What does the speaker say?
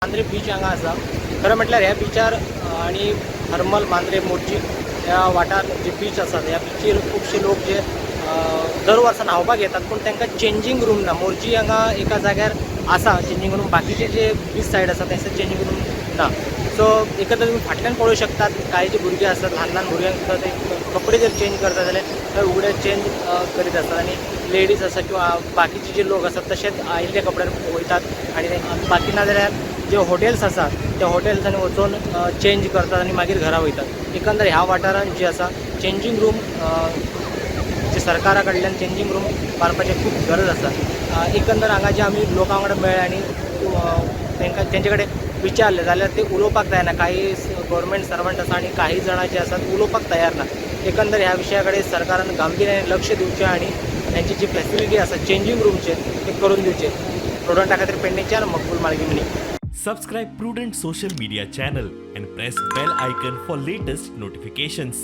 Mandrem beach हांगा आसा. खरें म्हटल्यार ह्या बिचार आनी हरमल, मांद्रे, मोरजी ह्या वाठार जे बीच आसात, ह्या बिचीर खुबशे लोक जे दर वर्सा न्हांवपाक येतात, पूण तांकां चेंजींग रूम ना. मोरजी हांगा एका जाग्यार आसा चेंजींग रूम, बाकीचे जे बीच सायड आसा थंयसर चेंजींग रूम ना. सो एकंदर तुमी फाटल्यान पळोवंक शकतात, कांय जे भुरगे आसात, ल्हान ल्हान भुरग्यांक सुद्दां ते कपडे जर चेंज करता जाल्यार थंय उगडे चेंज करीत आसतात आनी लेडीज आसा किंवा बाकीचे जे लोक आसात, तशेंच आयिल्ले कपड्यार वयतात आनी बाकी ना जाल्यार जे हॉटेल्स आसात, त्या हॉटेल्सांनी वचून चेंज करतात आनी मागीर घरा वयतात. एकंदर ह्या वाठारांत जी आसा चेंजींग रूम, जे सरकारा कडल्यान चेंजींग रूम बांदपाची खूब गरज आसा. एकंदर हांगा जे आमी लोकां वांगडा मेळ्ळे आनी तांकां तेंचे कडेन विचारलें जाल्यार ते उलोवपाक जायना. काही गव्हर्मेंट सर्वंट आसा आनी काही जाणां जे आसात, उलोवपाक तयार ना. एकंदर ह्या विशया कडेन सरकारान गांभिर्याने लक्ष दिवचें आनी तांची जी फॅसिलिटी आसा चेंजींग रूमचे, ते करून दिवचे. प्रुडंटा खातीर पेडणेच्यान मकबूल माळगिमणी. Subscribe Prudent Social Media channel and press bell icon for latest notifications.